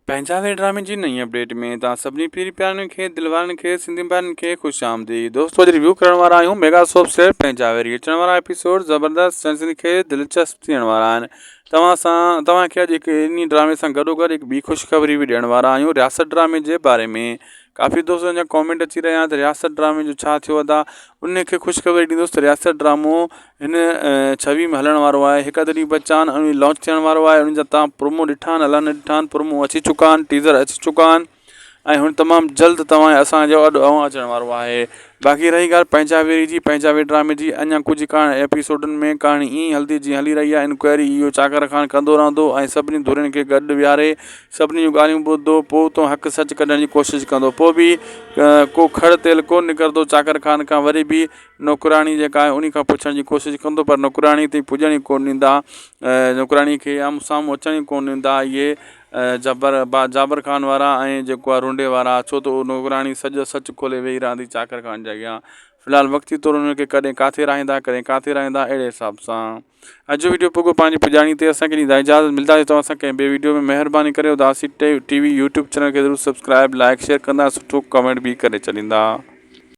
پنهنجا وير ڊرامي جي نئين اپڊيٽ ۾ توهان سڀني پيري پيارن کي دل وارن کي سنڌي ڀائرن کي خوش آمديد دوستو اڄ ريويو ڪرڻ وارا آهيون ميگا سوپ سيريل پنهنجا وير اچڻ وارا ايپيسوڊ زبردست سنسني کي دلچسپ ٿيڻ وارا آهن توهان سان توهان کي اڄ هڪ انهي ڊرامي سان گڏو گڏ هڪ ٻي خوشخبري به ڏيڻ وارا آهيون رياست ڊرامي جي باري ۾ ڪافي دوستن جا ڪامينٽ اچي رهيا آهن ته رياست ڊرامي جو ڇا ٿيو ادا ان کي خوشخبري ڏيندس ته رياست ڊرامو هن ڇويهه ۾ هلڻ وارو آهي هڪ اڌ ڏينهن بچا آهن ان لانچ ٿيڻ وارو آهي ان جا تان پرومو ڏٺا آهن الاء نه ڏٺا آهن پرومو اچي چڪا آهن ٽيزر اچي چڪا آهن ۽ هن تمام جلد توهان اسان جو اڏ اوهان اچڻ وارو آهي باقي رهي ڳالهه پنهنجا ويري جي پنهنجا وير ڊرامي جي اڃا ڪجهه ڪهاڻي ايپيسوڊن ۾ ڪهاڻي ائين ئي هلندي جيئن هلي رهي آهي انڪوائري اهو چاڪر خان ڪندو رهندو ۽ سڀني ڌرين کي گڏ ويهاري سڀني جون ڳالهيون ٻڌندو پوء اتان حق سچ ڪڍڻ جي ڪوشش ڪندو پوء به ڪو کڙ تيل ڪونه نڪرندو چاڪر خان کان وري به نوڪراڻي جيڪا آهي انهي کان پڇڻ جي ڪوشش ڪندو پر نوڪراڻي تائين پڄڻ ئي ڪونه ڏيندا نوڪراڻي کي آمهون سامهون اچڻ ئي ڪونه ڏيندا اهي جبر جابر خان وارا ۽ جيڪو آهي رونڊي وارا ڇو ته اهو نوڪراڻي سڄو سچ کولي ويهي رهندي چاڪر خان جي اڳيان في الحال وقتي طور انهن کي ڪڏهن ڪاٿي رهائيندا ڪڏهن ڪاٿي رهائيندا اهڙي حساب سان اڄ جو ويڊيو پڳو پنهنجي پڄاڻي تي اسان کي ڏيندا اجازت ملداسي توهان سان ڪنهن ٻي ويڊيو ۾ مهرباني ڪري Udasi T V YouTube channel کي ضرور سبسڪرائب لائڪ شيئر ڪندا سٺو ڪمينٽ به ڪري ڇڏيندا.